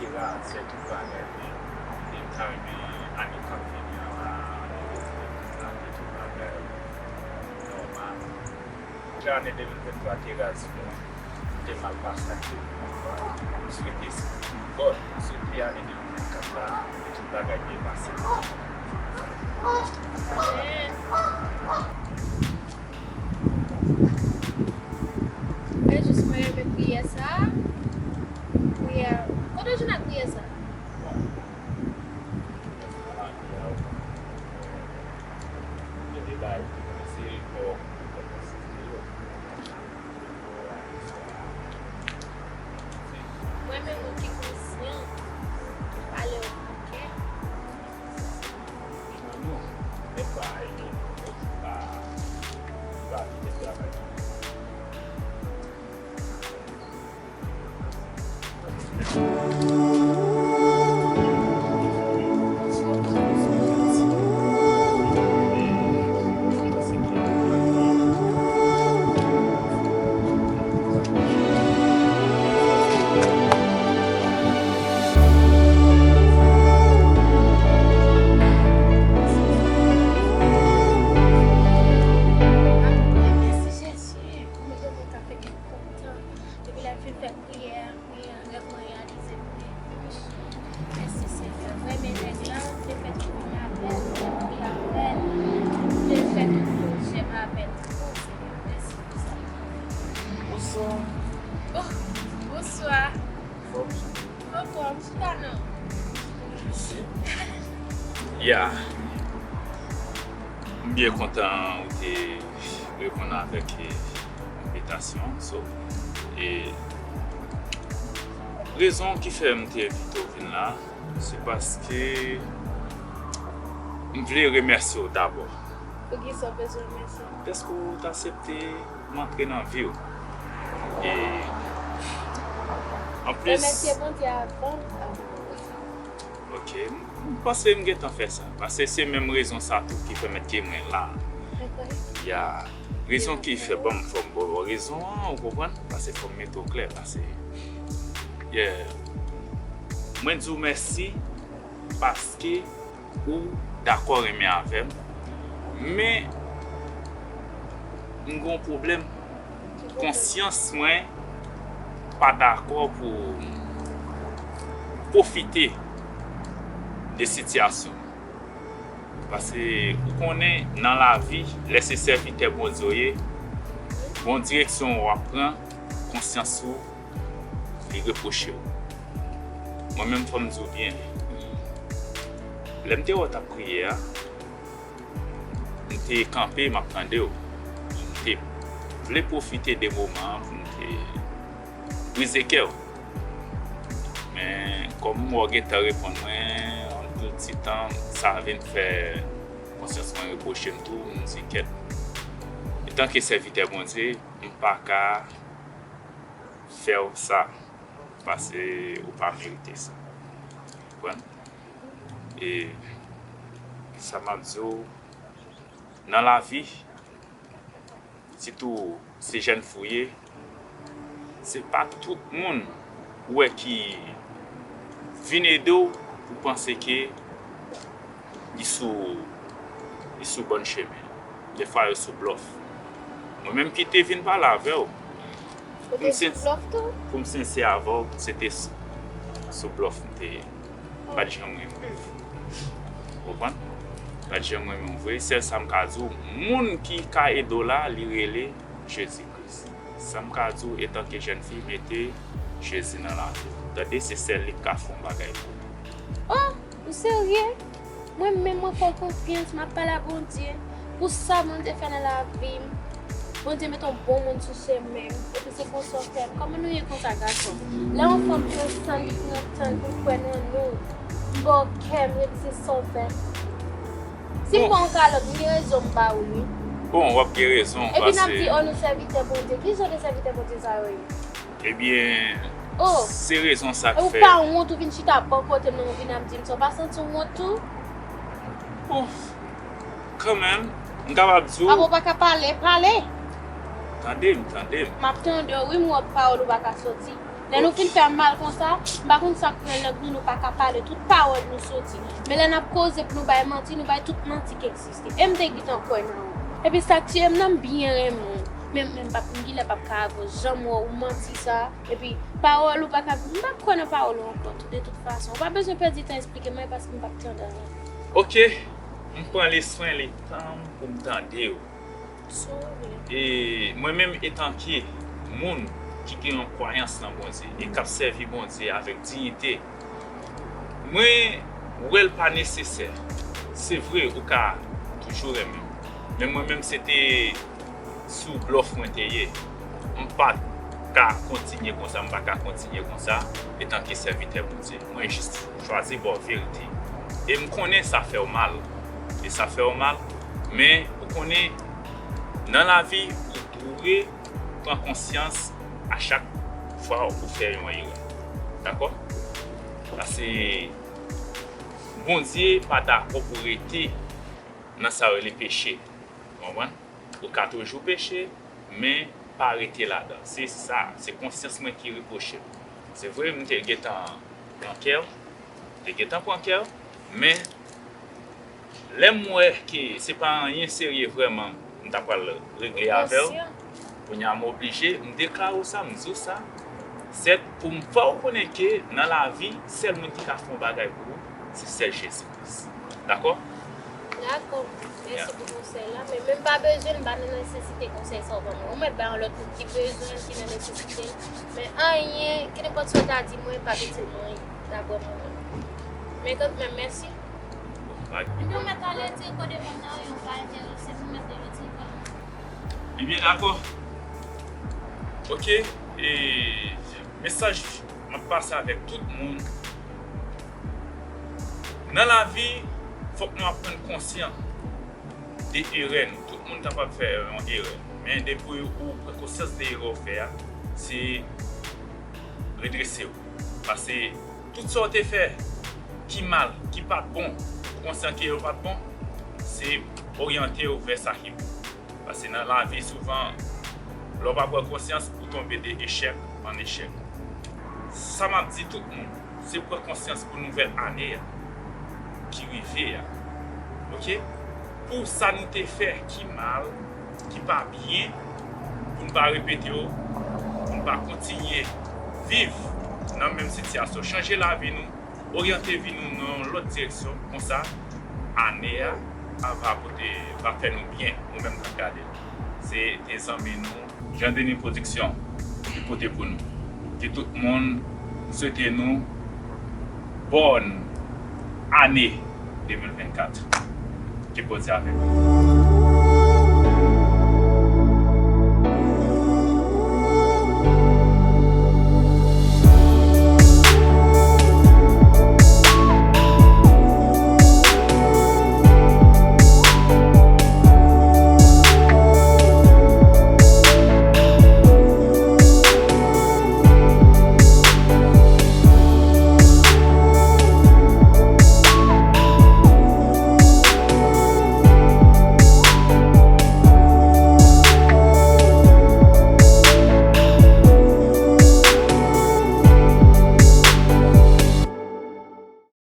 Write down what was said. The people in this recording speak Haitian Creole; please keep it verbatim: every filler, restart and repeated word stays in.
Tera, se tout bagay li. E m ta renmen ane k ap vini an la, ane de mil vennkat la, ke tout bagay nòmal. Ke ane de mil venntwa te raz pou mwen, te mal pase ak de mil venntwa. M swete sa. Bon, m swete ane de mil vennkat la, ke tout bagay byen pase. Amen. Men jis mwen renmen priyè sa. Priyè. Kote w jwenn ak priyè sa? Mwen menm moun ki konsyan, pale w nan kè. Mèsi Jezi, mwen vrèman ka fè kè kontan. Depi lè m fin fè priyè a, priyè a, rèv mwen reyalize vre. Mèsi Senyè. Renmen nèg la, te fè tout moun avè l, te mouri avè l, te fè tout moun jèm avè l. O Senyè, mèsi pou sa. Bonswa. Oh, bonswa. Anfòm? Anfòm, chita non. Ya. M byen kontan ou te reponn avèk, e, envitasyon. So, e, rezon ki fè m te envite w vin la, se paske m vle remèsye w dabò. Poukisa w bezwen remèsye m? Dèske w t aksepte m antre nan vi w. E, anplis, remèsye Bondye avan. Ok, m, m panse m gentan fè sa. Paske se menm rezon sa tou ki pèmèt ke mwen la. Ok. Ya, rezon ki fè, bon, fò m ba w rezon an, ou konprann? Paske fò m mete w klè, paske, yeah. Mwen di w mèsi paske ou dakò renmen avè m. Men, m gen yon pwoblèm. Konsyans mwen pa dakò pou pwofite de sitiyasyon. Paske ou konnen, nan lavi, lè se sèvitè Bondye w ye, gon direksyon w ap pran, konsyans ou, li repwoche w. Mwen menm, fò m di w byen, lè m te wè w t ap priye a, m te kanpe, m ap tande w. M te vle pwofite de moman an pou m te brize kè w. Men, kòm m wè w gentan reponn mwen, anpil ti tan, sa vin fè konsyans mwen repwoche m tou, m di, kèt, antanke sèvitè Bondye, m pa ka fè w sa, paske ou pa merite sa. Konprann? E sa m ap di w, nan lavi, sitou si jèn fi w ye, se pa tout moun ou wè ki vin ede w, ou panse ke li sou, li sou bòn chemen. Defwa yo sou blòf. Mwen menm ki te vin pale avè w, pou m sensè avè w, se te s-, sou blòf m te ye. Pa t janm renmen w. Ou konprann? Pa t janm renmen w vre. Sèl sa m ka di w, moun ki ka ede w la, li rele Jezi Kris. Sa m ka di w, etanke jèn fi, mete Jezi nan lavi w. Tande, se sèl li k ka fè yon bagay pou ou. Oh, ou serye? Mwen menm, mwen fè w konfyans, m ap pale a Bondye pou sa Bondye fè nan lavi m. Bondye mete yon bon moun sou chemen m, epi se konsa w fè m. Kòman nou ye konsa, gason? Lè yon fanm pran san li, pran tan l pou l kwè nan nou, m ba w kè m, epi se sa w fè. Si m ba w yon kalòt, m gen rezon m ba ou l, wi. Bon, w ap gen rezon, epi n ap di, oh, nou sèvitè Bondye. Ki jan de sèvitè Bondye sa yo ye? Ebyen, oh, se rezon sa k fè. E ou pa wont, ou vin chita bò kote m nan, ou vin ap di m sa, ou pa santi w wont tou? Bon, kanmenm, m kapab di w. Apa w pa ka pale, pale. Tande m, tande m. M ap tande w, wi, m wè pawòl ou pa ka soti. Lè nou fin fè mal konsa, m pa konn sa k fè lòt moun nou pa ka pale, tout pawòl nou soti. Men lè n ap koze pou nou bay manti, nou bay tout manti ki egziste. E m te gentan kwè nan ou. Epi sa k tye m nan, m byen renmen w. Men, men m p ap, m genlè p ap ka avè w, janm wè w manti sa. Epi pawòl ou pa ka, m p ap kwè nan pawòl ou ankò tou, de tout fason. Ou pa bezwen pèdi tan eksplike mwen paske m p ap tande anyen. Ok, m pran le swen, le tan m pou m tande w. E mwen menm etanke moun ki gen yon kwayans nan Bondye e k ap sèvi Bondye avèk diyite, mwen wè l pa nesesè. Se vre, ou ka toujou renmen m, men mwen menm se te sou blòf mwen te ye. M pa ka kontinye konsa, m pa ka kontinye konsa etanke sèvitè Bondye. Mwen jis chwazi ba w verite. E m konnen sa fè w mal. E sa fè w mal. Men ou konnen, nan lavi, ou dwe pran konsyans a chak fwa ou fè yon erè. Dakò? Paske Bondye pa dakò pou rete nan sa yo rele peche. Ou konprann? Ou ka toujou peche, men pa rete ladan. Se sa, se konsyans mwen ki repwoche m. Se vre, m te gentan pran kè w, m te gentan pran kè w, men lè m wè ke se pa anyen serye vrèman m ta pral regle avè w, kounye a m oblije, m deklare w sa, m di w sa, sèt pou m fè w konnen ke nan lavi, sèl moun ki ka fè yon bagay pou ou, se sèl Jezi Kris. Dakò? Dakò. Mèsi pou konsèy la. Men menm pa bezwen, m pa nan nesesite konsèy sa w ban mwen. Ou mèt bay yon lòt moun ki bezwen l, ki nan nesesite l. Men anyen, kenenpòt sa w ta di mwen, pa pete mwen. Dakò, mwen menm. Men kanmenm, mèsi. Epi ou mèt ale di kote moun nan yo pa enterese pou mèt retire. Ebyen, dakò. Ok. E mesaj m ap pase avèk tout moun. Nan lavi, fòk nou aprann konsyan de erè nou. Tout moun kapab fè yon erè. Men depi ou pran konsyans de erè w fè a, se redrese w. Paske tout sa w te fè ki mal, ki pa t bon, ou konsyan ke yo pa t bon, se oryante w vè sa ki bon. Paske nan lavi, souvan, lè w pa pran konsyans, ou tonbe de echèk an echèk. Sa m ap di tout moun, se pran konsyans pou nouvèl ane a ki rive a. Ok? Pou sa nou te fè ki mal, ki pa byen, pou n pa repete yo, pou n pa kontinye viv nan menm sitiyasyon. Chanje lavi nou, oryante vi nou nan yon lòt direksyon. Konsa, ane a, a va pote, va fè nou byen, ou menm k ap gade. Se te zanmi nou, Jean Denis Production, ki pote pou nou. Ke tout moun, m swete nou bòn ane de mil vennkat. Ke Bondye avèk nou.